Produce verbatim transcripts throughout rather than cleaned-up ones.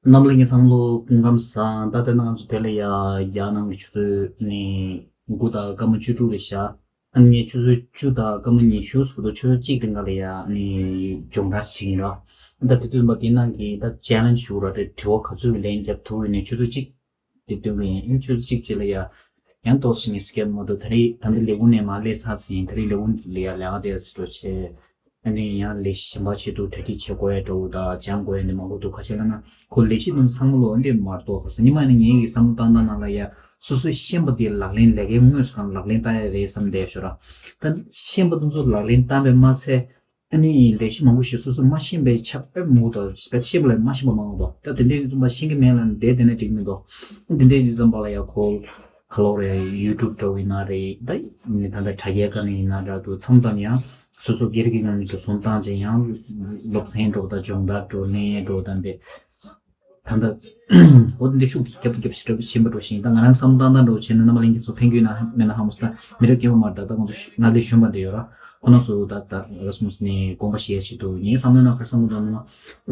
རྣམ་པ་ལྷན་རྒྱས་ཚང་མ་ལོ་སྐུ་ཁམས་བཟང་། ད་ལྟ་ང་ཚོ་དེ་ལ་ཡ་རྒྱ་ནག་གི་ཆུ་ཚོད་ནི་དགུ་དང་སྐར་མ་བཅུ་དྲུག་རེད་ཤག་ཨ་ནི་ཆུ་ཚོད་བཅུ་དང་སྐར་མ་ཉི་ཤུ་ཟེར་དུས་ཆུ་ཚོད་གཅིག་རིང་ག་ལ་ཡ་ནི་སྦྱོང་བརྡར་བྱེད་ཀྱི་ཡིན་ར། ད་དེ་དུས་ཙམ་པ་དེ་ནང་གི་ད་ཅེ་ལེན་ཇི་ཞུ་ར་དེ་དྲི་བ་ག་ཚོད་ཀྱི་ལན་རྒྱབ་ཐུབ་ཡོད་ནས་ཆུ་ཚོད་གཅིག་དེ་སྟོན་གྱི་ཡིན། ཨ་ནི་ཆུ་ཚོད་གཅིག་རྗེས་ལ་ཡ་ཡང་ཏོག་ཙམ་ངལ་གསོ་རྒྱབ་མ་གཏོགས། ད་རེས་ད་ལྟ་ལས་ཁུངས་ནས་མར་སླེབས་ཚར་ཟིན། ད་རེས་ལས་ཁུངས་ལ་ཡ་ལས་ཀ་དེ་ཟེར་འགྲོ་བྱས། ཨ་ནི་ཡང་ལས་གཞི་གཞན་པ་ཆེད་དུ་གྲ་སྒྲིག་བྱེད་དགོས་ཡ་འདྲ་བོ་དང་སྦྱང་དགོས་ཡ་འདི་མང་པོ་འདུག་ག་རེ་ལབ་ན་ཁོ་ལས་གཞི་དེ་ཚོ་ཚང་མ་ལོ་འདི་མ་གཏོགས་ག་ས་ཉི་མ་ནི་ངེད་ཀྱི་བསམ་བློ་བཏང་སྟངས་ནང་ལ་ཡ་སོ་སོའི་ཤེས་པ་དེ་ལག་ལེན་ལས་ཀའི་དངོས་སུ་གང་ལག་ལེན་བསྟར་ཡ་རེད་བསམ་བསྡད་ཤོག་ར། ད་ཤེས་པ་དེ་ཚོ་ལག་ལེན་བསྟར་བས་མ་ཚད། ཨ་ནི་ལས་གཞི་མང་པོ་ཞིག་སོ་སོ་མ་ཤེས་པའི་ཆ་དཔེ་མང་པོ་འདུག་དཔེ་ཤེས་པ་ལས་མ་ཤེས་པ་མང་པོ་འདུག་ད་དེ་འདྲའི་ཡུལ་ཙམ་པ་ཤེས་ཀྱི་མེད་ལ་བསྡད་དེ་ནས་འགྲིག་མི་འདུག་དེ་འདྲའི་ཡུལ་ཙམ་པ་ལ་ཡ་ཁོ་ག་ལོ་རེད། ཡུ་ཊུབ་འདྲ་བོ་ཡིན་ན་རེད། ད་ད་ལྟ་དྲ་རྒྱའི་སྒང་ནས་ཡིན་ན་འདྲ་འདུག་མཚམས་མཚམས་ཡང་སོ་སོ་སྒེར་གྱི་ངང་ནས་འགྲོ་སོང་བཏང་བྱས་ཡང་སློབ་ཚན་འགྲོ་དང་སྦྱོང་བརྡར་འགྲོ་ལེན་ཡས་འགྲོ་དང་དེ། ད་ལྟ་འོ་འདི་ཤུགས་ཀྱིས་རྒྱབ་ཏུ་རྒྱབ་ཞིག་འགྲོ་བཞིན་པ་འགྲོ་བཞིན། ད་ང་རང་བསམ་བློ་བཏང་སྟངས་འདྲ་བོ་བྱས་ན་རྣམ་པ་ལྷན་རྒྱས་ཚོ་ཕན་གྱི་ཡོད་ན་མེད་ན་ཧ་མ་སོང་། ད་མི་རབས་རྒན་པ་མར་ད་ལྟ་ང་ཚོ་ང་ལས་གཞོན་པ་འདི་ཡོད་ར། ཁོ་ན་ཚོ་ད་ད་ར་སྨོན་ནས་དགོངས་པ་བཞེས་ཡ་ཆེད་དུ་ངའི་བསམ་བློའི་ནང་ག་རེ་བསམ་བློ་བཏང་ན།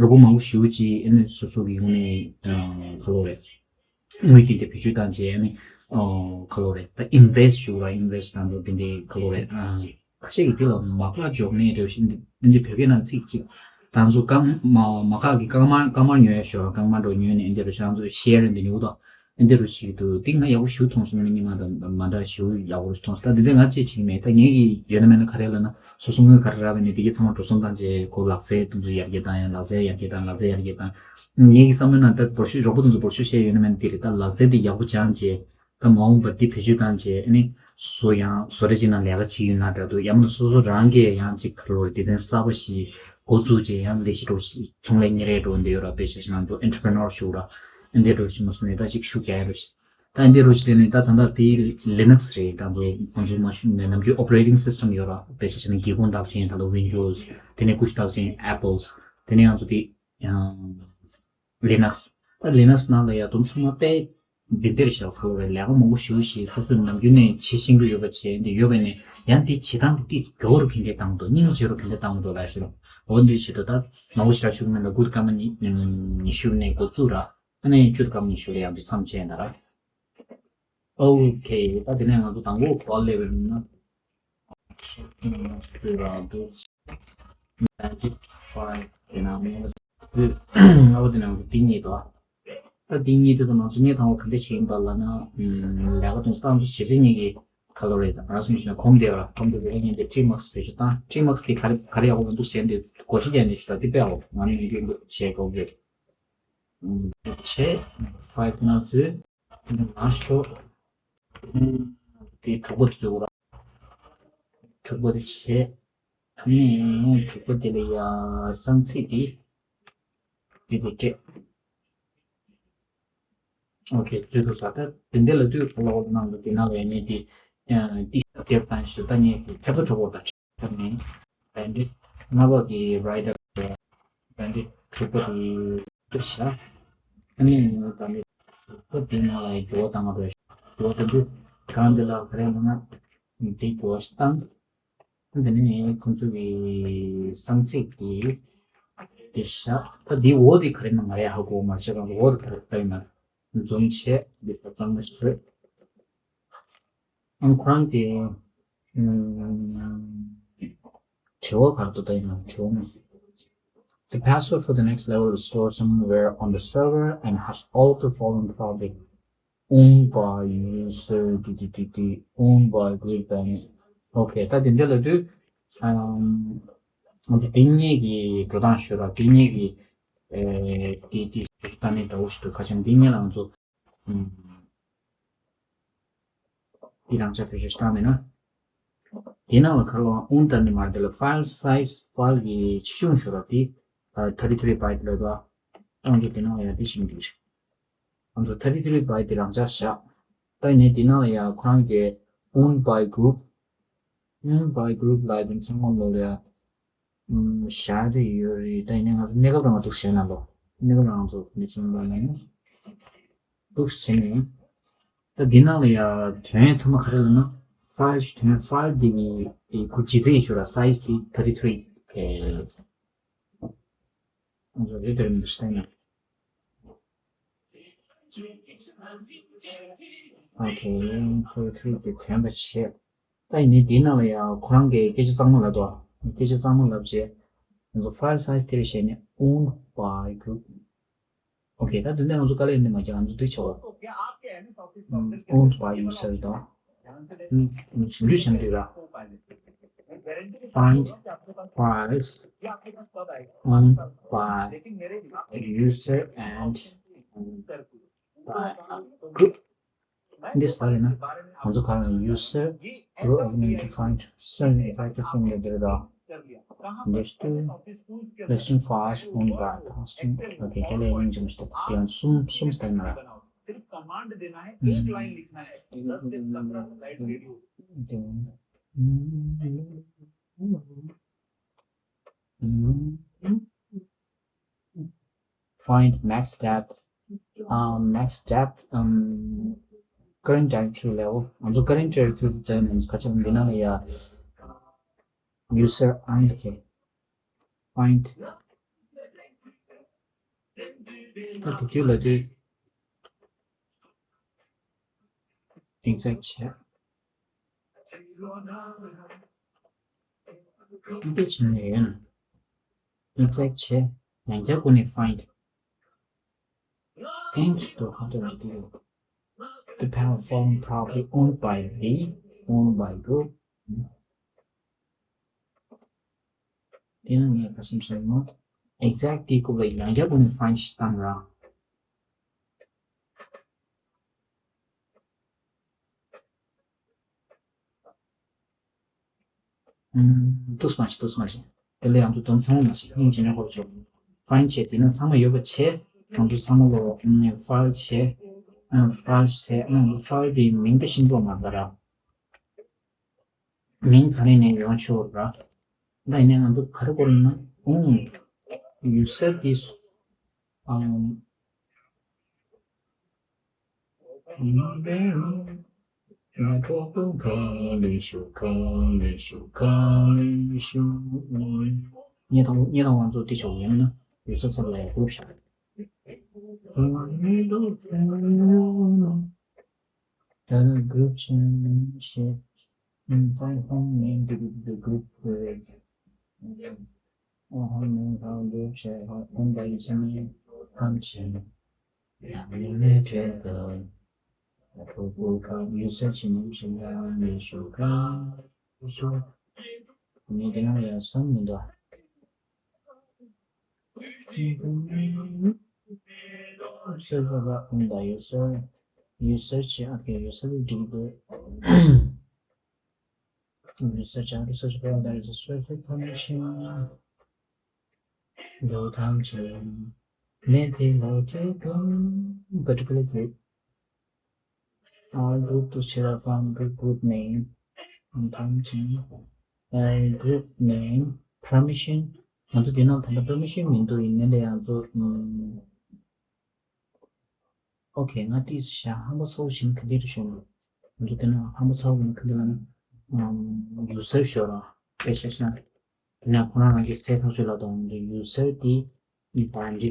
རོགས་པ་མང་པོ་ཞེ་པོ་ཅིག་ཨ་ནི་སོ་སོ་གི་ངོས་ནས་ག་ལོ་རེད། དངུལ་གྱི་འདི་བེད་སྤྱོད་བཏང་བྱས་ཨ་ནི་ག་ལོ་རེད། ད་ཨིན་ཝེ་སི་ཊི་ཞུ་ར། ཨིན་ཝེ་སི་ཊི་དང་འདི་འདི་ག་ལོ་རེད། ཁ་ཤས་ཀྱིས་འདི་ལ་མ་རྐང་འཇོག་གནས་རེད་ཤག་འདི་འདི་བོད་སྐད་ནང་ཚིག་གཅིག་ད་ཚོ་རྐང་མ་མ་རྐང་གི་རྐང་མ་རྐང་མ་ཉོ་ཡ་ཞོར་རྐང་མ་འགྲོ་ཉོས་ནས་འདི་རུ་ཤང་ཚོ་ཤེར་འདི་ཉོ་དོ། འདི་རུ་ཞིག་འདུག་འདི་ང་ཡག་པོ་ཞིག་མཐོང་སོང་། མི་ཉི་མ་དང་མ་འདྲ་ཞིག་ཡག་པོ་མཐོང་སོང་། ད་འདི་འདི་ང་ཅེས་བྱེད་ཀྱི་མེད། ད་ངེད་ཀྱི་ཡོད་ན་མེད་ན་ག་རེ་ལབ་ན་སོ་སོ་དངུལ་ག་རེ་རག་པ་ནས་འདི་གའི་ཚང་མ་འགྲོ་སོང་བཏང་བྱས་ཁོ་ལག་རྩལ་དེ་ཚོ་ཡར་རྒྱས་བཏང་ཡ། ལག་རྩལ་ཡར་རྒྱས་བཏང་། ལག་རྩལ་ཡར་རྒྱས་བཏང་། ངེད་ཀྱི་བསམ་བློའི་ནང་ད་འབོར་ཤོག་རོགས་པ་དེ་ཚོ་འབོར་ཤོག་བཤད་ཡོད་ན་མེད་ན་འདི་རེད། ད་ལག་རྩལ་འདི་ཡག་པོ་སྦྱངས་བྱས། ད་མ་འོངས་པ་འདི་བེད་སྤྱོད་བཏང་བྱས་ཨ་ནི་སོ་སོ་ཡང་བཟོ་གྲྭ་ཅིག་ནང་ལས་ཀ་བྱེད་ཀྱི་ཡོད་ན་འདྲ་འདུག་ཡང་མིན་ན་སོ་སོ་རང་གིས་ཡང་ཅིག་ག་ལོ་རེད། སྡེ་ཚན་གསར་པ་ཞིག་འགོ་བཙུགས་བྱས་ཡང་ལས་གཞི་འགྲོ་ཚོང་ལས་གཉེར་ཡས་འགྲོ་འདི་ཡོད་ར། དཔེ་ཆ་ཞིག་ང་ཚོ་ཨེན་ཊི་པི་རི་ནར་ཞུ་ར། འདི་འགྲོ་ཞིག་མ་སོང་ནས་ད་ཅིག་ཤུགས་རྒྱག་ཡ་རོ་ཞིག་ད་འདི་རོ་ཞིག་ལས་ནས་ད་ད་ལྟ་དེ་ལི་ནག་སི་རེད། ད་ཚོ་ང་ཚོ་མ་ཞུ་ནས་ནམ་རྒྱུན་ཨོ་པ་རེ་ཊིང་སི་སི་ཊམ་ཡོད་ར། དཔེ་ཆ་ཞིག་ན་སྒེའུ་ཁུང་འདག་ཅིང་ད་ལྟ་ཝིན་ཌོ་སི། དེ་ནས་ཀུ་ཤུ་འདག་ཅིང་ཨེ་པལ་སི། དེ་ནས་ང་ཚོ་དེ་ཡང་ལི་ནག་སི། ད་ལི་ནག་སི་ནང་ལ་ཡ་དུམ་ཚང་མ་དཔེ་འདི་འདིར་བཞག་ཁ་ལོ་རེད། ལས་ཀ་མང་པོ་ཞུ་ཞིག་སོ་སོས་ནམ་རྒྱུན་ནས་བྱེད་ཤེས་ཀྱི་ཡོད་པ་བྱས་འདི་ཡོད་པས་ནས་ཡང་འདི་བྱེད་སྟངས་འདི་ཏིས་མགྱོགས་རུ་གན་འདྲས་བཏང་འདུག་སྙིང་རྗེ་རུ་གན་འདྲས་བཏང་འདུག་ལ་ཞུ་རོགས། འོ་འདི་བྱེད་དུ་ད་མང་པོ་ཞིག་ར་ཞུ་གི་མེད་ལ་དགུ་སྐར་མ་ཉི་ཉི་ཤུ་ནས་འགོ་བཙུགས་ར། ཨ་ནི་བཅུ་སྐར་མ་ཉི་ཤུ་ལ་ཡང་འདི་མཚམས་བཅད་ཡིན་ད་ར། ཨོ་ཁེ། ད་དེ་ནས་ང་ཚོ་དང་པོ་གོ་ལེ་བེལ་ན། Bandit five དེ་ན་མོ། ཨ་བོ་དེ་ན་འདི་གཉིས་དོ། ད་འདི་གཉིས་དེ་ཚོ་ང་ཚོ་གནས་དང་པོ་ག་འདྲ་བྱེད་ཡིན་པ་ལབ་ན། ལས་ཀ་དང་ས་ཚོ་བྱེད་ཚེ་གཉིས་ཀྱི་ག་ལོ་རེད། ད་ང་སོང་ཞིག་ན་གོམ་བསྡད་པ་ར། གོམ་བསྡད་པའི་གཉིས་དེ་ཊི་མག་སི་བེད་སྤྱོད་བཏང་། ཊི་མག་སི་དེ་ག་རེ་ག་རེ་ཡག་པོ་མི་འདུག་ཟེར་འདི་གོ་ཤེས་ཀྱང་འདི་ཞུ་ད་འདི་དཔེ་ཡག་པོ་ང་མི་འདི་བྱེད་དགོས་གི། བྱས། ཕའིབ་ནང་ཚུད། ནང་སྤྲོ། དེ་དྲུག་པ་དེ་ཚུད་ར། དྲུག་པ་དེ་བྱས། ཨ་ནི་དྲུག་པ་དེ་ལ་ཡ་གསང་ཚིག་དེ། དེ་དེ་སྤྲད། ཨོ་ཁེ། ཚུད་འདུག་ས། ད་དེ་འདྲ་ལ་དུས་ག་ལ་འོག་ནང་དུ་དེ་ནང་ལ་ཡ་ནི་དེ་ཏི་ཤ་ཏེབ་དང་ཞུ་ད་ནི་དེ་ཁྱབ་ཏུ་གྲོགས་པོ་དང་། ནི་བན་དེ་ལྔ་པ་གི་རའི་ཊར་བན་དེ་དྲུག་པ་དེ་བསྡུར་བྱ། ཨ་ནི་ད་ནི་དྲུག་པ་དེ་ནང་ལ་འགྱུར་བ་བཏང་བ་རེད། འགྱུར་བ་དེ་འདུག་གང་དེ་ལ་ག་རེ་ལབ་ན་དེ་འགྱུར་བ་ཞིག་བཏང་། ཨ་དེ་ནི་ཁོང་ཚོ་གི་གསང་ཚིག་དེ་དེ་བཞག་ད་དེ་འོ་དེ་ག་རེ་ན་ང་རེ་ཧ་གོ་མ་བྱེད་གང་འོ་དེ་ག་རེ་ལྟ་ཡིན་ན་འཛོམས་བྱས་འདི་ལ་གཙང་མ་བཟོས། ཨང་ཁོ་རང་གི་ཨམ་དྲི་བ་ག་རེ་འདུག་ད་ཡིན་ན་དྲི་བ་མ། The password for the next level is stored somewhere on the server and has all the following property. Owned by user, D D D D, owned by group and okay. ད་དེ་འདྲ་ལབ་དུས་ང་ཚོ་དེ་གཉིས་ཀྱི་འགྲོ་སྟངས་ཤོད་ར། དེ་གཉིས་ཀྱི་ཨེ་དེ་དེ་ད་ནི་འདྲ་བོ་ཞིག་འདུག་ཁ་ཆེམས་དེ་གཉིས་ལ་ང་ཚོ་ཨམ་དེ་རང་ཆ་བེད་སྤྱོད་བཏང་མེད་ན། དེ་ནང་ལ་ག་རེ་ལབ་ཨང་ད་ནི་མར་དེ་ལ་file size file གི་ཆེ་ཆུང་ཤོད་ར། དེ་ཨ་thirty three byte ལབ་དུས་ཨང་དེ་དེ་ནང་ལ་ཡ་དེ་ཤིང་འདུག་ང་ཚོ་thirty three byte དེ་རང་འཇགས་བཞག་ད་ནི་དེ་ནང་ལ་ཡ་ཁོ་རང་གི་owned by group, owned by group ལབ་དེ་ཚང་མ་ལོ་ལ་ཡ་ཨུམ་བཞག་དེ་ཡོད་རེད། ད་ཡིན་ནའི་ང་ཚོ་གནས་སྐབས་རང་འདུག་བྱས་ན་ལོ། གནས་སྐབས་རང་ཚོ་འདི་ཚོ་ལ་ནི་འདུག་བྱས་ནས་ད་འདི་ནང་ལ་ཡ་དོན་ཚང་མ་ག་རེ་ལབ་ན་file དོན་file འདི་གི་ཁོ་ལྗིད་ཚད་ཤོད་ར། size དེ་thirty three ཨེ། ང་ཚོ་རེད་དེ་རེད་མི་འདུག་བྱས་ན། Okay, forty-three གི་ཐོན་པ་བྱས། ད་ཡིན་ནའི་འདིའི་ནང་ལ་ཡང་ཁོ་རང་གིས་སྐད་ཆ་གཙང་མ་ལབ་འདུག་སྐད་ཆ་གཙང་མ་ལབ་རྗེས། ང་ཚོ་file size དེ་རེད་བྱས་ནས་owned by group. Okay, ད་དེ་ནས་ང་ཚོ་དཀའ་ལས་འདི་མ་བརྒྱབ། ང་ཚོ་འདི་བྱ་བ། ཨམ། owned by user དང་། ཨམ། ཞིབ་འཇུག་བྱེད་འདི་ར། Find files owned by user and by group. འདི་ལྟར་ཡིན་ན། ང་ཚོ་ག་རེ་user group administrator find search effective from the data. There's two listing files owned by hosting. Okay, དེ་ལས་ཡིན་གྱི་མི་འདུག་དེ་ཡང་གསུམ་གསུམ་ལྟར་ན། Find max depth, um, max depth, um, current directory level. ང་ཚོ་current directory དེ་ནས་ཁ་ཆེམས་འདི་ནང་ལ་ཡ། User and find. ད་དེ་དུས་ལ་དུས་exec བྱས། འདི་བྱས་ནས་ཡོད་ན། exec བྱས། ཡང་བསྐྱར་སྒོ་ནས་find. Thanks to how to do. The panel forum probably owned by the, owned by group. དེ་ནང་ངས་ག་སེམས་སོང་ན། exec དེའི་སྐོར་ལ་ཡང་བསྐྱར་སྒོ་ནས་find ཞིག་བཏང་ར། ཨུམ། ཏོག་ཙམ་མ་བྱེད། ཏོག་ཙམ་མ་བྱེད། དེ་ལས་ང་ཚོ་དོན་ཚང་མ་མ་བྱེད། སྙིང་རྗེ་ནས་ཧོབ་ཆོག find བྱས། དེ་ནས་ཚང་མ་ཡོད་པ་བྱས། ང་ཚོ་ཚང་མ་ལོ། ཨུམ། file བྱས། ཨུམ། file བྱས། ཨུམ། file དེའི་མིང་དེ་ཤེས་རྟོགས་མ་གཏོགས་ར། མིང་ག་རེ་ནས་ཡོང་ཆོག་ར། ད་ཡིན་ནའི་ང་ཚོ་ག་རེ་དགོས་རེད་ན། ཨུམ། user དེ་སུ། ཨམ། ཉེ་དང་ཉེ་དང་ང་ཚོ་དེ་ཆོག་ཡིན་ན་user ཚབ་ལ་group བཞག་ད་ནི་group change བྱེད། Invite home name to the group. Home name how group share home by username. ཐམས་ཅད་ཡང་མིན་མེད་བྲལ་དུ། ཕྲུ་གུ་ཁམས་user ཆེན་མོ་ཞིག་ཡང་མི་ཞུ་ག་ཞུ། ངས་དེ་རིང་ཡང་བསམ་མི་འདུག Server owned by user. User ཆེ་ཨ་ཁེ་user འགྲིག་འདུག Research and research provider is a special permission. ལོ་ཐམས་ཅད་ནས་དེ་ལོ་ཅེ་དང་particular group. Our group to share from group group name. ཐམས་ཅད། group name permission. ང་ཚོ་དེ་ནང་ད་ལྟ་permission མི་འདུག་ཡིན་ནའི་ལས་ང་ཚོ། ཨོ་ཁེ། ང་ཏིས་ཤ་ཧམ་པ་ཚ་བོ་ཞིག་ག་འདིར་ཤོར་འདུག་ང་ཚོ་དེ་ནང་ཧམ་པ་ཚ་བོ་ག་འདི་ལ་ན། user ཤོར་ར། དཔེ་ཆ་ཤ། དེ་ནས་ཁོ་རང་རང་གི་སེ་ཐག་ཆོད་ལ་གཏོང་། user དེ་boundary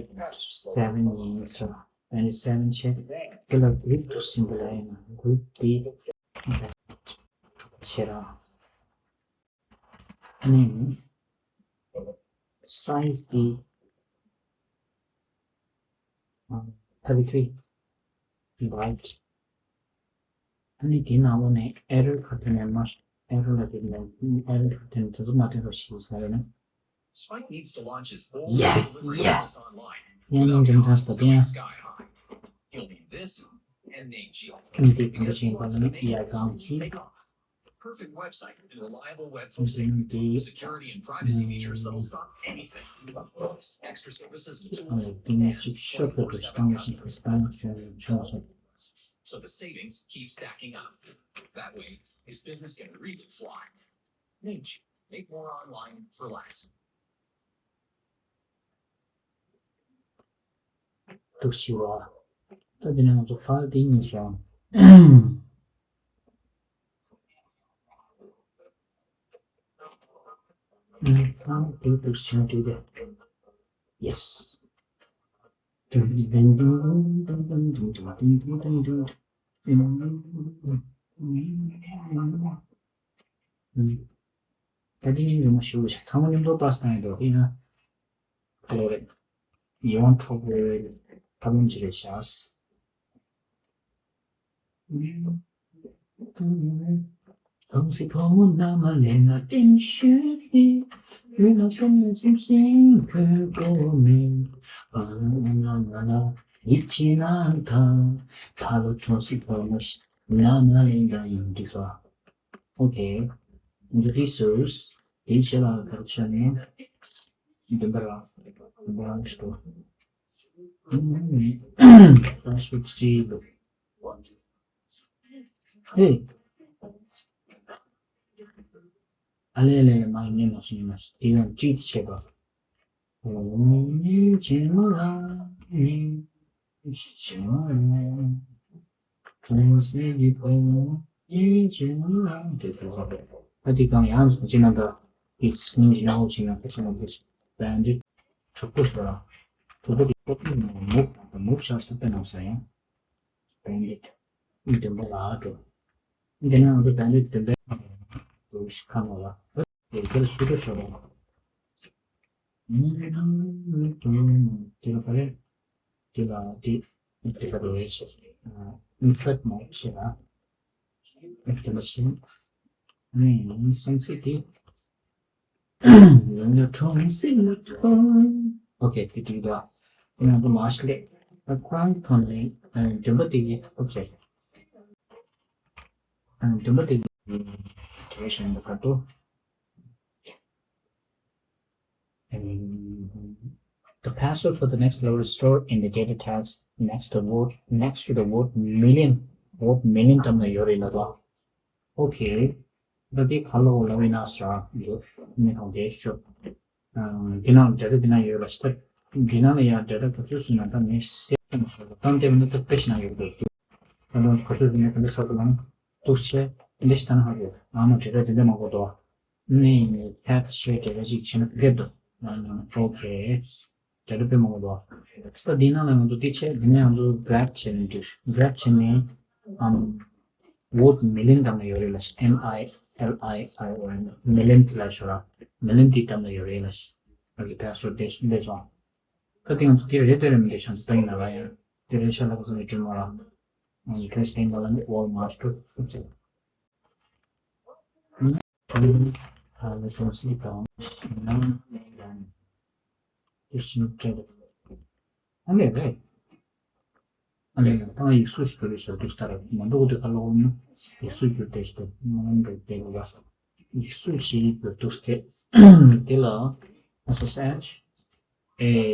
seven ཡིན་ཟེར། boundary seven བྱས། དེ་ལ་group དུ་ཟིན་པ་ལ་ཡིན་ན་group དེ་བྱེད་ར། ཨ་ནི་size དེ་thirty three byte། ཨ་ནི་དེའི་ནང་ལོགས་ནས་error ག་ཐོན་ནས་མ། error ལ་དེ་ནས་error ག་ཐོན་ནས་དེ་ཚོ་མ་ཐོན་རོགས་ཞེས་ཟེར་ནས། Spike needs to launch his bold yeah, delivery yeah. business online. ཡང་སྙིང་རྗེ་མཐོང་སོང་དེ་ཡང་། He'll need this and Namecheap. ཨ་ནི་དེ་གང་འདྲ་ཞིག་ཡིན་པ་ལ་ནི་ཡར་གང་གི། Perfect website and reliable web hosting. Security and privacy features that'll stop anything. Plus extra services and tools and twenty-four seven customer support. So the savings keep stacking up. That way, his business can really fly. Namecheap. Make more online for less. འདུག་ཞུ་བ། ད་དེ་ནས་ང་ཚོ་file དེ་གཉིས་བྱུང་། file དེ་འདུག་བྱུང་དུས་དེ། Yes. ད་དེ་ནི་རི་མོ་ཞིག་ཚང་མ་མཉམ་དུ་པཱས་བཏང་ཡོད་དོ། དེ་ཡང་ལོ་རེད། ཡིད་དབང་འཕྲོག་པའི་ཐབས་ལམ་ཅིག་རེད་ཤག་གང་ཟེར་ཕོ་མོ་མནའ་མ་ལེན་ན་ལྟེམ་ཤོད་དེ། ཡུལ་ལ་སོང་ནས་སེམས་སེམས་ཁོས་གོ་མེད། ཨ་ན་ན་ན་ཡིད་ཆེས་ན་ད། ཕ་ལོ་གྲོང་གསེབ་ཕོ་མོ་ཞིག་མནའ་མ་ལེན་ན་ཡིན་འགྲིག་སོ། ཨོ་ཁེ། འདི་དུས་སུ་དེའི་ཆེད་ལ་ག་རེ་བྱས་ནས་བདུན་པ་ར་བདུན་པ་རང་ཞིག་ཏུ་ད་ཤོད་ཅི་ལོ། ཧེ། ཨ་ལེ་ལེ་ལེ་མ་ཡིན་ནས་མ་སོང་ཡིན་མ་སོང་དེ་ཡང་ཅིག་བྱེད་པ། ཨོ་ཉིན་བྱེད་མ་ལ་ཉིན་བྱེད་མ་ལ་གྲོང་གསེབ་ཀྱི་ཕོ་ཉིན་བྱེད་མ་ལ་དེ་ཚོ་ཧ་པེ། ཨ་དེ་གང་ཡང་ཅི་ན་ད་དེ་སྙིང་གི་ནང་ཅི་ན་ཁ་ཆེ་ན་དེ་བན་དེ་གྲོགས་པོ་ཞིག་ལ་གྲོགས་པོ་དེ་ཁོ་དེ་མུག་མུག་ཆགས་སུ་དཔེ་ནང་ས་ཡང་བན་དེ་མི་བདེན་པ་ལ་འགྲོ། འདི་ནང་དུ་བན་དེ་བདེན་པའི་དུ་ཤི་ཁ་མ་ལ། དེ་ཁྱེད་སུ་འགྲོ་ཤོར་བ། དེ་ལ་ག་རེ། དེ་ལ་དེ་དེ་ག་དེ་བས་ཆེ། ཨིན་སར་མོ་ཆེ་ལ། དེ་ལ་ཆེ། ཨུམ་སང་ཚེ་དེ། ཡོང་ཡོང་ཁྲོམ་སེ་ལ་ཐོན། ཨོ་ཁེ་དེ་དེ་འདྲ། དེ་ནང་དུ་མ་ཤི་ལེ། ཁོ་རང་ཐོན་ནས་འདོན་པ་དེ་ཡི་ཨོ་ཁེ། འདོན་པ་དེ་ཡི་ཁྲེ་ཤན་དུ་ག་དུ། Um, the password for the next level is stored in the data tags next to the word next to the word million. Word million ཏམ་ན་ཡོད་རེད་ལ་དོ། Okay. ད་དེ་ག་ལ་འོ་ལ་བའི་ན་ས་འདུག་མི་དང་དེ་ཤོག་དེ་ནང་འབྲེལ་སྒྲ་དེ་ན་ཡོད་ལ་ཤི་ད། དེ་ནང་ལ་ཡང་འབྲེལ་སྒྲ་ག་ཚོད་སུ་ན་ད་མི་སེ་ན་སོ་ད་དེ་བ་ན་ད་དཔེ་ཤི་ན་ཡོད་དོ། ད་ལོ་ག་ཚོད་དེ་ནས་ག་འདྲ་ས་ག་ལང་འདུག་ཆེ་འདི་ཤི་ད་ན་ཧ་གོ་ཨ་མ་འབྲེལ་སྒྲ་དེ་འདྲ་མ་གོ་དོ། ནས་ནས་ཁྱད་ཆེ་དེ་འདྲ་ཅིག་བྱས་ན་ཕེབས་འདུག་ཨོ་ཁེ། དེ་འདྲ་དཔེ་མང་པོ་འདུག་ད་འདི་ནང་ལ་ང་ཚོ་དེ་བྱས་འདི་ནས་ང་ཚོ་grab བྱས་ནས་འགྲིག grab བྱས་ནས་ཨམ་word million ཏམ་ན་ཡོད་རེད་ལ་M I L I O N million དེ་ལ་ཤོར་ར་million དེ་ཏམ་ན་ཡོད་རེད་ལ་ང་གི་password དེ་འདས་སོང་། ད་དེ་ང་ཚོ་དེ་རེད་དེ་རེད་མི་འདུག་ཤང་ཚོ་ད་ཡིན་ན་ར་ཡང་དེ་རེད་ཤ་ལ་ཁ་ཚོ་ནས་དྲན་མ་ར་ཨམ་ཁ་སྟེང་ལ་ནི་wall master ཨུ་ཚེ། ཧ་ལས་གྲོང་གསེབ་དང་ནང་ནས་ཀྱང་དེ་བཞིན་སྤྲད། ཨ་ལས་རེད། ཨ་ལས་ད་ཡིག་གཟུགས་ཤིག་ཏུ་རེད་ཟེར་འདུག་ལྟར་མ་འདུག་དེ་ག་ལ་འོང་ན་ཡིག་གཟུགས་བསྒྱུར་ཏེ་ཞིག་ཏུ་མ་འདུག་དེ་ལ་ཡིག་གཟུགས་ཤིག་ཏུ་འདུག་སྟེ་དེ་ལ་ཨ་སོ་སེ་ཨེ་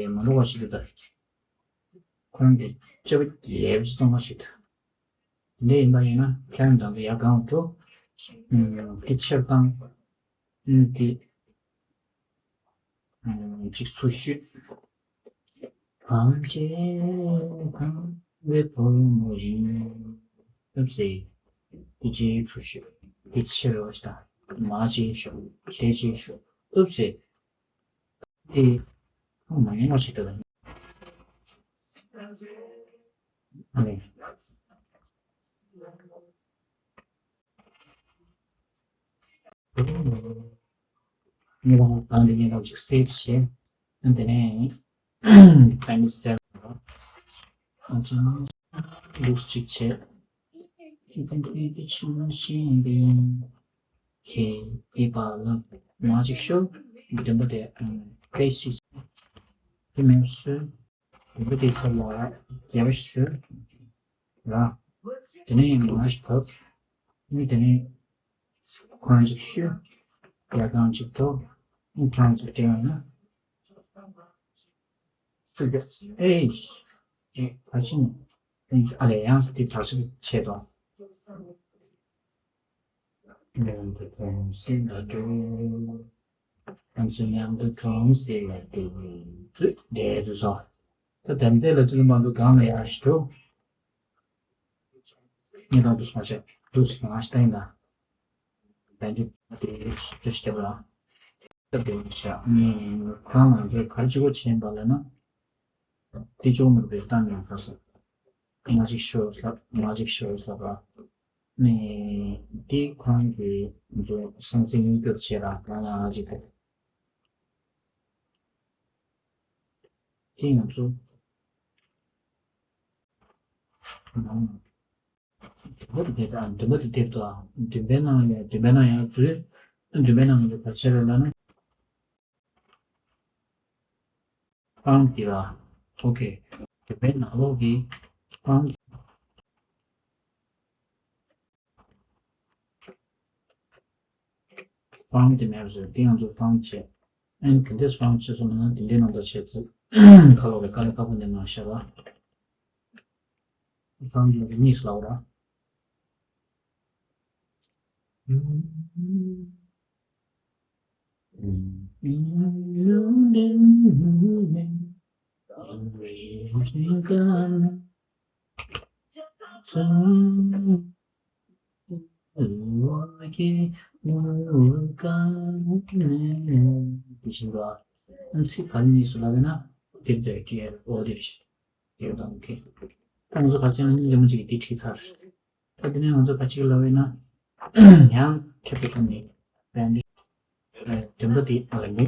མ་འདུག་བ་ཞིག་ཏུ་ལྟར་ཁོ་རང་གི་སྤྱོད་པ་རྒྱས་པ་ཞིག་གཏོང་བ་ཞིག་ཏུ། འདི་ཡིན་པ་ཡིན་ན་ཁྱེད་རང་དང་ཡར་གང་འགྲོ། ཨུམ་དེ་ཕྱིར་བཏང་། ཨུམ་དེ་ཨུམ་གཅིག་ཚུར་ཤོད། གང་བྱེད་གང་བའི་བུ་མོ་ཡིན། ཨུབ་སེ། དེ་གཅིག་ཚུར་ཤོད། དེ་ཕྱིར་རོ་ཞིག་དང་མ་གཅིག་ཤོད་དེ་གཅིག་ཤོད་ཨུབ་སེ། དེ་ཁོང་མ་ཉན་པ་ཞིག་ཏུ་ལ། ཨ་ནི། ཉེ་བ་དང་དེ་ཉེ་བ་ཅིག་སེབ་བྱས། ཨ་དེ་ནས་ཕན་སེབ། ཨ་ཅང་ལུགས་ཅིག་བྱས། ཁྱི་ཙམ་ཁྱི་ཁྱི་ཆུང་ཆེན་པའི། ཁྱེད་ཀྱི་པ་ལགས་མ་ཅིག་ཤོད། འདོན་པ་དེ་ཨ་ཕེ་སི་ཅིག་དེ་མེད་སུ། འདོན་པ་དེ་ཚབ་ལ་རྒྱལ་བ་ཞིག་ཤོད་ར། དེ་ནས་མ་ཞིག་བབས། ཨུ་དེ་ནས་ཁོ་རང་ཅིག་ཤོད། ཡ་གང་ཅིག་འགྲོ། ཨུ་ཁོ་རང་ཅིག་དྲན་ཡོང་ན། སུ་ག་ཨེ་ཤི། ཨེ་ཕ་ཆིན། ཨ་ལས་ཡང་དེ་བྲག་ཅིག་ཆད་དོ། མཉམ་དུ་གྲོང་གསེབ་ལ་འགྲོ། ང་ཚོ་མཉམ་དུ་གྲོང་གསེབ་ལ་འགྲོ། ཚུད་བསྡད་ཚུད་སོང་། ད་དམ་དེ་ལ་དུས་མ་འདུག་གང་ལ་ཡར་ཞིག་འགྲོ། ངས་དང་དུས་མ་བྱས་དུས་མ་ཞིག་ད་ཡིན་ད། བན་ཆུ་དེ་ཅོ་ཞིག་བརྒྱབ་ལ། ད་དེ་བྱ་ངས་ཁོ་རང་ང་ཚོས་ག་རེ་བྱེད་དགོས་བྱས་པ་ལ་ན། དེ་ཅོག་མོར་བེད་སྤྱོད་བཏང་ནས་ཁ་སང་། མ་ཅིག་ཤོར་ལབ། མ་ཅིག་ཤོར་ལབ་ར། ནས་དེ་ཁོ་རང་གི་ང་ཚོ་སང་ཚིག་མངོན་སྐྱོར་བྱས་ར། ང་ལ་ང་ཅིག་གོ། དེ་ང་ཚོ་བདུན་པ་དེ་དེབ་དང་བདུན་པ་དེ་དེབ་དང་བདུན་པའི་ནང་ཡང་བདུན་པའི་ནང་ཡང་འཛུལ། བདུན་པའི་ནང་ང་ཚོ་ག་རེ་བྱས་རེད་ལབ་ན། ཧྥོན་ཊི་དེ་ར། ཨོ་ཁེ། བདུན་པའི་ནང་ལོགས་ཀྱི་ཧྥོན་ཊི། ཧྥོན་ཊི་དེ་མེད་པ་བཟོས། དེ་ང་ཚོ་ཧྥོན་ཊི་བྱས། ཨན་དེ་འདྲས་ཧྥོན་ཊི་བྱས་སོང་ན་དེ་འདྲའི་ནང་དུ་བྱས་ཚེ་ཁ་ལོ་བའི་དཀའ་ལས་ཁག་པོ་འདི་མ་ཤར་བ། ཧྥོན་ཊི་གཉིས་ལ་འོ་ར། དེ་བཞིན་པ། ཚིག་བར་གཉིས་སུ་ལབ་ན་དེབ་དེ་ཀྲི་ཨེ་ཨོ་དེ་རེད། དེ་དང་ཁེ། ད་ང་ཚོ་ག་ཅན་ནི་རིང་མོ་ཅིག་དེ་ཁྲིད་ཚར། ད་དེ་ནས་ང་ཚོ་ག་ཅིག་ལབ་ཡིན་ན། ཡང་ཁྱད་པར་ཆུང་ནི་བན་དེ། བདུན་པ་དེ་ཨ་ལ་མི།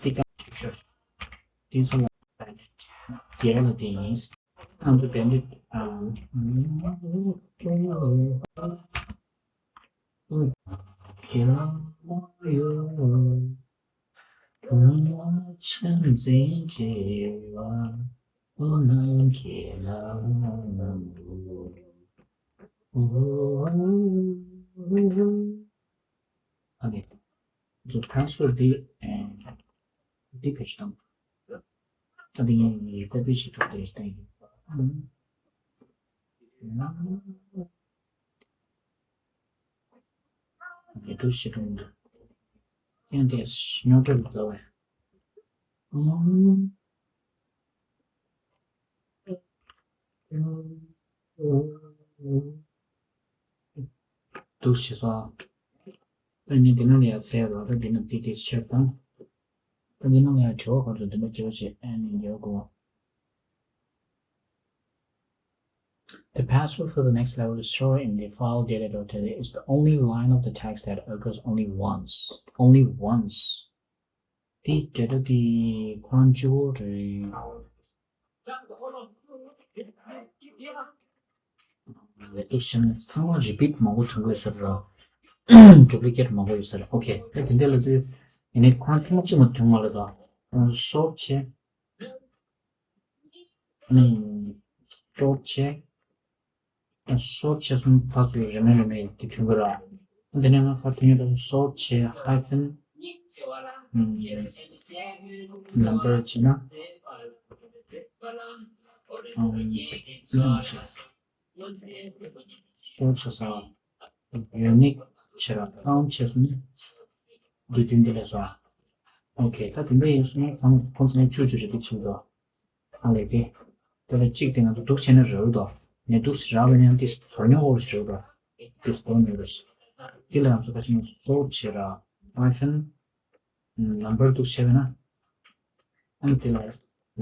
དེ་ཀ་ཤོར། དེ་ཚོ་ལ་བན་དེ་ར་ལ་དེ་ཡིན། ང་ཚོ་བན་དེ་ཨ། དེ་ལ་མ་ཡོད། ཨ་ནི། ཚོ་ཕ་སི་ཝར་ཌི་འདི་བེད་སྤྱོད་གཏོང་། ད་འདི་ངས་ཀོ་པི་བྱེད་ཐུབ་དེ་བསྟན་ཡིན། འདི་འདུག་བྱེད་ཐུབ་འདུག་ཡང་དེ་རྙོག་དྲ་མི་འདུག་བས། འདུག་བྱེད་སོང་། ད་ནི་འདི་ནང་ལ་ཡང་ཚེ་རོ་ད་འདི་ནང་ཏི་ཏི་ཆེར་དང་། ད་འདི་ནང་ལ་ཡང་དྲི་བ་ག་རེ་འདུག་འདི་མ་སྐྱེ་བ་བྱེད་ཨ་ནི་འགྱུར་དགོས། The password for the next level is stored in the file data dot txt. It's the only line of the text that occurs only once. Only once. དེ་འབྲེལ་སྒྲ་དེ་ཁོ་རང་གཅིག་པོ་རེད། ལེགས་ཤོམ་ཚང་མ་རི་པིཊ་མང་པོ་ཐོན་དགོས་ཟེར་ར། ཌུབ་ལི་ཀེཊ་མང་པོ་ཡོད་ཟེར། ཨོ་ཁེ། ད་དེ་འདྲ་ལབ་དུས་ཡིན་ནའི་ཁོ་རང་ཐེངས་མ་གཅིག་མ་ཐོན་མ་ལབ་དང་། སོབ་བྱས། ཨ་ནི་སོབ་བྱས། སོབ་བྱས་སོང་ཕར་ཚུར་རེ་མེད་རེ་མེད་དེ་ཐོན་གི་ར། དེ་ནས་ང་ཁ་ཐོན་ཡོད་ར། སོབ་བྱས་ཧའི་ཕན་ནམ་བར་བྱས་ན། ཨམ། སོབ་བྱས་ས། ཡུ་ནིག་བྱས་ར། ཁའུན་ཊི་བྱས་སོང་ནི། འདི་བདུན་འདི་ལས་སོ། ཨོ་ཁེ། ད་དེ་འདྲ་ཡིན་སོང་ན་ཁོང་ཁོང་ཚོ་ནས་བཅུ་བཅུ་ཞིག་ཏུ་ཕྱིན་འགྲོ། ཨ་ལས་དེ། དེ་ལ་གཅིག་དེ་ང་ཚོ་འདུག་བྱས་ན་རེད་དོ། ནས་འདུག་རག་པ་ཡང་དེ་ཚོར་མྱོང་འོར་ཞིག་རེད་དོ། དེ་སྟོན་ནས་རེད། དེ་ལ་ང་ཚོ་ཁ་ཆེ་ནས་སོབ་བྱས་ར། ཧའི་ཕན་ནམ་བར་འདུག་བྱས་པ་ན། ཨ་ནི་དེ་ལ་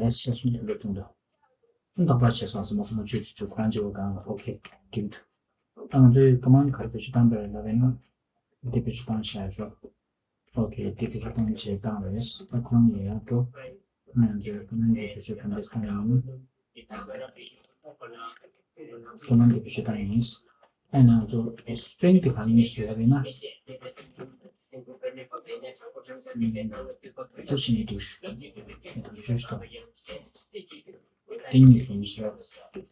ལེགས་ཤོམ་དེ་འདྲ་ཐོན་འདུག་ཨ་ནི་དག་པ་བྱས་སོང་ཟེར་མ་སོང་ན་བཅུ་བཅུ་བཅུ་ཁོ་རང་བྱེད་པ་གང་ལ་ཨོ་ཁེ་འགྲིག་འདུག་ད་ང་ཚོས་ཀ་མན་ཌི་ག་རེ་བེད་སྤྱོད་བཏང་པ་རེད་ལབ་པ་ཡིན་ན། འདི་བེད་སྤྱོད་བཏང་བྱས་ཤོག་ཨོ་ཁེ། འདི་བེད་སྤྱོད་བཏང་བྱས་བཏང་རེད། ད་ཁོ་རང་ཡང་ཡང་འགྲོ། ང་ཚོས་ཀ་མན་ཌི་འདི་བེད་སྤྱོད་ག་འདྲས་བཏང་ཡོད་ན། ཀ་མན་ཌི་འདི་བེད་སྤྱོད་བཏང་ཡིན། ཨ་ནི་ང་ཚོ་སི་ཊི་རིང་དེ་ག་ནས་ཉོས་སོང་ལབ་ཡིན་ན། ཨུམ། ཏུ་ཤི་ནི་ཏུ་ཤི། ཏུ་ཤི་ཏོ། དེ་ཉོས་སོང་ཉོས་སོང་།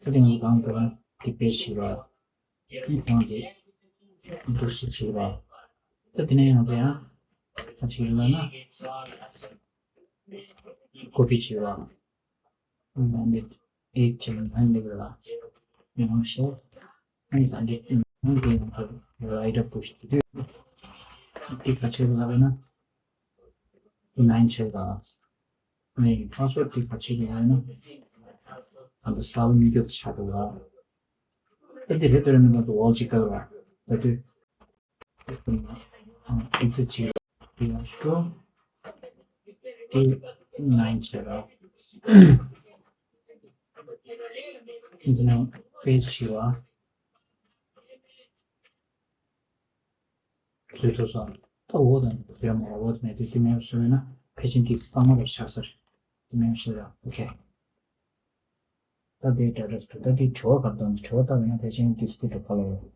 ད་དེ་ང་གང་དུ་རང་དེ་པེ་ཤི་ར། དེ་སང་དེ་ཏུ་ཤི་ཆི་ར། ད་དེ་ནས་ཡང་དེ་ཡང་ད་ཆི་ར་ན་ཀོ་པི་ཆི་ར། ཨེ་ཅེ་ཧན་ལེགས་ལ་ཡང་ཤོག་ཨ་ནི་ད་འདི་ཨ་ནི་འདི་རའི་ཊར་པུ་ཤི་དུས་འདི་ག་ཆེ་ལ་ན་འདི་ནའིན་ཆེ་ལ། ཨ་ནི་ཕ་སི་ཝར་ཌི་འདི་ག་ཆེ་ལ་ན་ཨ་འདི་ས་བོན་མི་འགྱུར་ཆ་དུ་ལ། ཨ་འདི་རེད་དོ་རེད་མི་འདུག་ཏུ་ཝོལ་ཅིག་ལྟ་བ་ལ་ད་དུས། ཨ་འདི་ཅི་ཡང་ཤོག་འདི་ནའིན་ཆེ་ལ། འདི་ནང་པེ་ཇི་བ། བཟོས་ཐུབ་སོང་། ད་འོ་དང་བཟོས་མ་འོ་དེ་མེད་དུས་དེ་མེད་པ་བཟོས་ན་ཕལ་ཆེར་འདི་གཙང་མ་རུ་ཆགས་ས་རེད། དེ་མེད་པ་བཟོས་ར། ཨོ་ཁེ། ད་དེའི་ཌ་ཊ་སུ་ད་དེའི་དྲི་བ་ག་རེ་དང་དྲི་བ་ལྟ་བས་ན་ཕལ་ཆེར་འདི་སུ་དེ་འགྲོ་ག་ལ་འོ།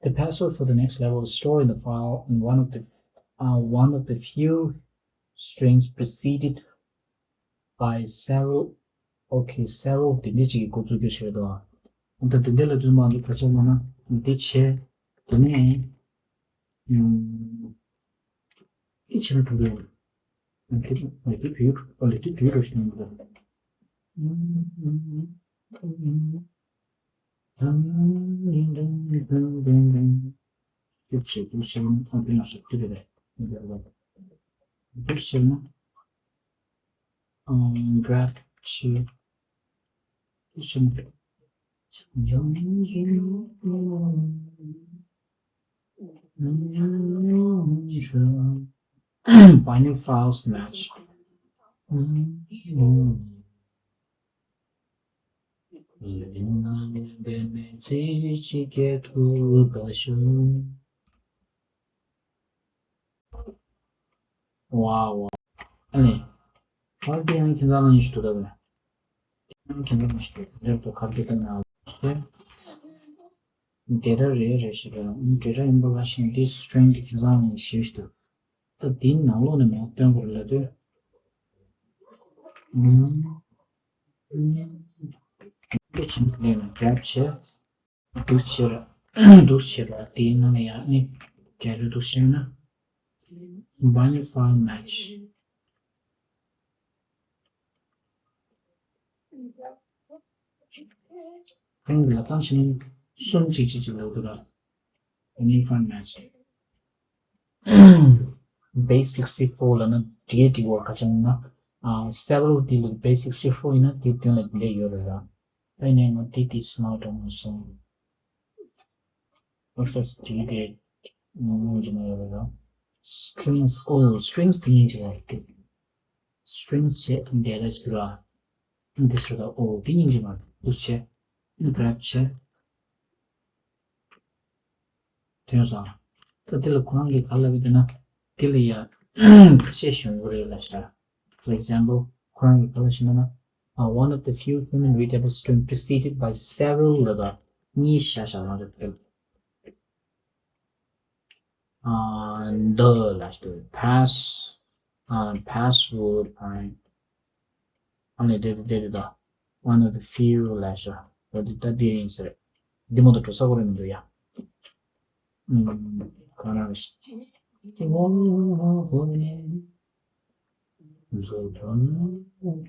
The password for the next level is stored in the file in one of the uh, one of the few strings preceded by several, okay, several དེ་འདྲ་ཅིག་གི་འགོ་འཛུགས་རྒྱུ་བྱེད་དོ། ད་དེ་འདྲ་ལ་དུས་མ་འདི་ག་ཆ་མ་ན་འདི་བྱས། དེ་ནས་ཨུམ། འདི་བྱས་ན་ཐུབ་རེད། འདི་འདི་བུ་ཨ་འདི་བུ་རོ་ཞིག་ནང་འདུག་འདི་བྱས་འདི་བྱས་ན་ཨ་འདི་ན་ཞིག་འདི་རེད། འདི་རེད། འདི་བྱས་ན། ཨང་། གྷ་རབ་བྱས། འདི་བྱས་ན། Binary files match. Wow, wow. ཨ་ནི། ཨ་དེ་ཡང་ཁྱེད་ཚང་ལ་ཉི་ཤུ་དོ་ད་བས། ཁྱེད་ཚང་ལ་ཉི་ཤུ་དོ་ད་རེད་དོ་ཁ་དེ་ད་ན་ཨ་ཤེ། ཌེ་ཊ་རེད་རེད་ཞེས་པ་ཌེ་ཊ་ཡིན་པ་ལ་ཞེན་དེ་སི་ཊིང་དེ་ཁྱེད་ཚང་ལ་ཉི་ཤུ་དོ། ད་དེའི་ནང་ལོགས་ནས་མར་སྟོན་དགོས་རེད་ལབ་དུས། ཨུམ། འདི་ཕྱིན་ནས་ནས་གྲབ་བྱས། འདུག་བྱས་ར། འདུག་བྱས་ར་དེའི་ནང་ནས་ཡང་ནི་འབྲེལ་ཡོད་འདུག་བྱས་ན། Binary file match. ཁོང་གི་ལ་ཏང་ཕྱིན་གསུམ་གཅིག་གཅིག་གཅིག་ལབ་འདུག་ར། Binary file match. Base sixty four ལབ་ན་འདྲིས་འདྲིས་བ་ག་ཅང་ན། several དེ་ལ་base sixty four ཡིན་ན་དེ་དོན་ལ་འདི་འདྲ་ཡོད་རེད་ར། ཨ་ནི་ང་དེ་དེ་སི་མ་ཏོང་སོང་། Access དེ་དེ་ངོ་མ་ཅི་མ་ཡོད་རེད་ར། Strings, oh, strings དེ་ཡིན་ཅི་ར་དེ། Strings བྱས་འདི་ར་ཅི་ར། འདི་སུ་ར། ཨོ་དེ་ཡིན་ཅི་མ་རེད། འདུག་བྱས། གྲབ་བྱས། དེ་ཡོང་སོང་། ད་དེ་ལ་ཁོ་རང་གིས་ག་ལབ་ཡོད་ན། དེ་ལ་ཡ་ཁ་ཤས་ཤིག་ཡོང་གི་རེད་ལབ་ཤག For example, ཁོ་རང་གིས་ག་ལབ་ཤེ་ན། Uh, one of the few human readable string preceded by several ལབ་ད་གཉིས་བཞག་བཞག་རང་རེད། འདི་ལ་ཞུ། pass, uh, password, ཨ་ནི་དེ་དེ་དེ་དེ་ད། One of the few ལ་ཞུ། འོ་དེ་ད་དེ་རིང་ཟེར། འདི་མོ་ད་འགྲོ་ས་གོ་རེ་མི་འདུག་ཡ། ཨུམ། ག་རེ་རེད། དེ་མོ་གོ་ནས། འགྲོ་དོན་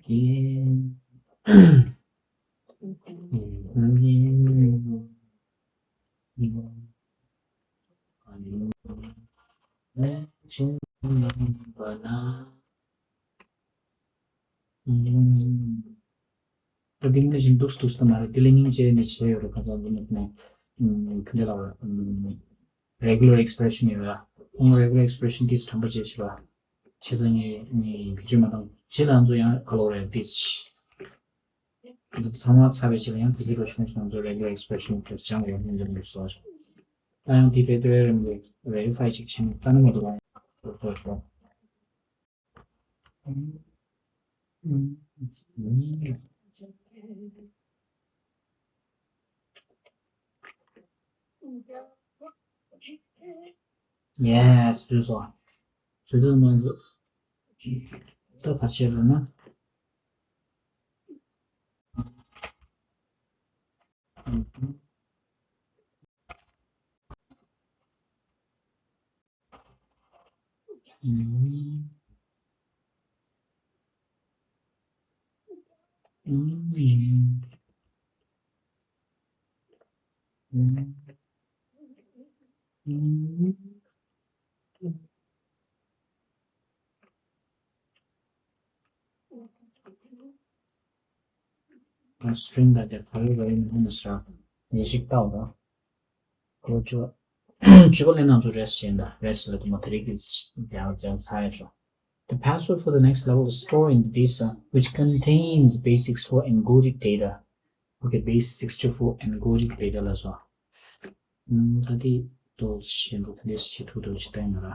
གྱི། ད་དེ་འདྲ་ཞིག་འདུག་འདུག་ད་མ་རེད། དེ་ལ་སྙིང་རྗེ་ནས་བྱས་ཡོད་རེད། ཁ་སང་དེ་ནས་ཁ་འདི་ལ་regular expression ཡོད་ར། ཁོང་regular expression དེ་དྲན་པ་བྱས་ཤིག་ལ། བྱས་ཙང་ངས་ངས་བེད་སྤྱོད་མ་བཏང་། བྱས་ལ་ང་ཚོ་ཡང་ག་ལོག་རེད་དེ། འདི་ཚང་མ་ཚར་བའི་རྗེས་ལ་ཡང་དེ་ཚོའི་རོ་ཆུང་སོང་ཚོ་regular expression དེ་སྦྱང་དགོས་ཡོད་འདི་འདུག་སོ། ད་ཡང་དེ་རེད་དེ་རེད་མི་འདུག verify ཅིག་བྱས་ནས་ད་ནི་མ་འདུག་ལ་རོ་ཆོག་ཆོག Yes, བཟོས་སོང་། བཟོས་དུས་མ་བཟོས། ད་ག་བྱེད་ལ་ན། String དང་དེ་ག་རེ་རེད་མིན་ནས་ར། ཡེ་ཤིག་ལྟ་བ་དང་། ཁོ་ཅོ། ཅོ་ལེན་ནང་ཚོ་རེས་བྱས་ད་རེས་ལ་དུ་མ་དེ་རིགས་ཀྱི་ཡང་ཡང་ཚ་ཡ་ཤོག The password for the next level is stored in the disk, uh, which contains base sixty-four encoded data. Okay, base sixty-four encoded data ལ་སོ། ད་དེ་ཏོག་ཞན་པོ་ཏོག་ཞིག་ཐུག་ཏོག་ཞིག་བསྟན་ཡོད་ར།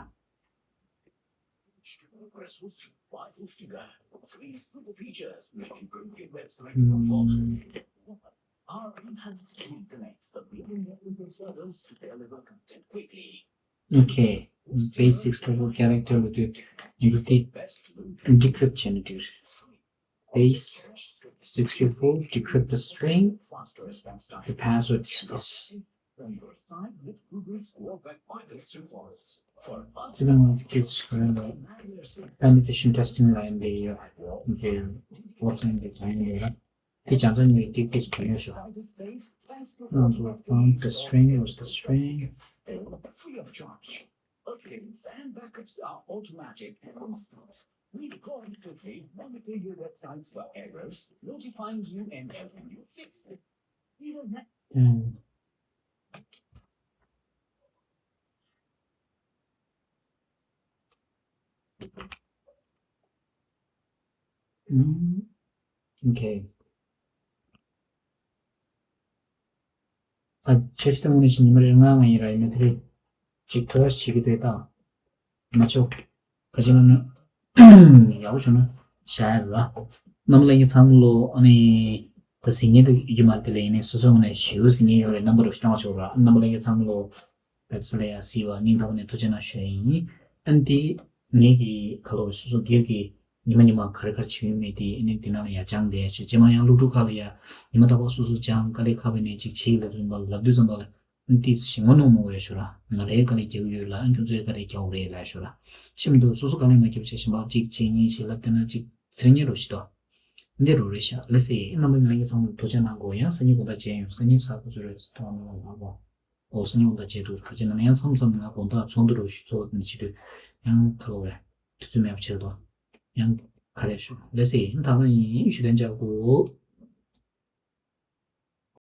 Free super features will improve your website's performance. Our enhanced tool connects the building network servers to deliver content quickly. Okay. Base sixty-four character with decrypt, decrypt generator. Base sixty-four, decrypt the string. The password is Penetration testing line ལ་ཡོད། འདི་ལོག་སོང་། འདི་ལ་ཡོད། འདི་ཅང་ཙང་ངས་འདི་འདི་ཞིག་དྲན་ཡོད་ཤག Found the string was the string. Updates and backups are automatic and instant. We proactively monitor your websites for errors, notifying you and helping you fix them. You don't have Okay. ད་ཆེ་ཤོས་དངོས་གནས་ཤིག་ཉི་མ་རེར་ལྔ་ལྔ་ཡིན་ར། ཡིན་ན་དེ་རེད། ཅིག་ཐོ་ཡ་ཞིག་གི་དེ་དང་། མ་ཆོག་ག་ཅི་ལ་ན། ཡག་པོ་བྱུང་ན་བཞག་ཡ་ར། རྣམ་པ་ལྷན་རྒྱས་ཚང་མ་ལོ་ཨ་ནི། ད་གཟིགས་མཁན་དེ་ཡོད་མ་རེད། དེ་ལ་ཡིན་ནའི་སོ་སོའི་ངོས་ནས་ཞེ་པོ་གཟིགས་མཁན་ཡོད་རེད། རྣམ་པ་རོགས་ཞེ་དྲག་མ་ཆོག་ར། རྣམ་པ་ལྷན་རྒྱས་ཚང་མ་ལོ། བེད་ས་ལ་ཡ་སི་བ་སྙིང་ཐག་པ་ནས་ཐུགས་རྗེ་གནང་ཞུ་ཡ་ཡིན། ཨ་ནི་དེ་ངེད་ཀྱི་ཁ་ལོ་སོ་སོ་སྒེར་གྱི་ཉི་མ་ཉི་མ་ག་རེ་ག་རེ་བྱེད་ཡོད་མེད་དེ་ཨ་ནི་དེ་ནང་ལ་ཡ་སྦྱང་བསྡད་ཞུ། རྗེས་མ་ཡང་སློབ་ཕྲུག་ཁག་ལ་ཡ་ཉི་མ་རྟག་པར་སོ་སོ་སྦྱང་དཀའ་ལས་ཁག་པའི་ནས་ཅིག་བྱེད་ལབ་དུས་ཙམ་པ་ལབ་དུས་ཙམ་པ་ལ་ཨ་ནི་དེ་ཞིག་ངོ་གནོང་མ་དགོས་ཡ་ཞུ་ར། ང་ལའི་དཀའ་ལས་རྒྱག་གི་ཡོད་ལ་ཨ་ཁྱོད་ཚོའི་དཀའ་ལས་རྒྱག་དགོས་རེད་ལབ་ཞུ་ར། ཤི་མི་འདུག་སོ་སོ་དཀའ་ལས་མ་བརྒྱབ་བྱས་གཞན་པ་ཅིག་བྱེད་ཉེན་ཞིག་ལབ་བསྡད་ན་ཅིག་ཚེ་རིང་རོ་ཞིག་དོ། འདི་རུ་རེད་ཤག་ལེ་སི་ཨེ་རྣམ་པ་ལྷན་རྒྱས་ཚང་མ་ཐུགས་རྗེ་གནང་དགོས། ཡང་སང་ཉིན་དགོང་དག་མཇལ་ཡོང་། སང་ཉིན་གཟའ་འཁོར་ཚོ་རེད་ཐོག་ནས་ལ་ལགས། ཨོ་སང་ཉིན་དགོང་དག་མཇལ་འདུག་ག་ཅི་ན་ཡང་མཚམས་མཚམས་ང་དགོང་དག་ཚོགས་འདུ་རུ་ཞུ་ཚོགས་འདུ་བྱེད་དུས་ཡང་ཁ་ལོ་རེད། དུས་ཚོད་མེད་པ་བྱེད་དོ། ཡང་ག་རེ་ཞུ་ལེ་སི་ཨེ་ད་ལ་ཡིན་ཞུ་དན་འཇགས་དགོས།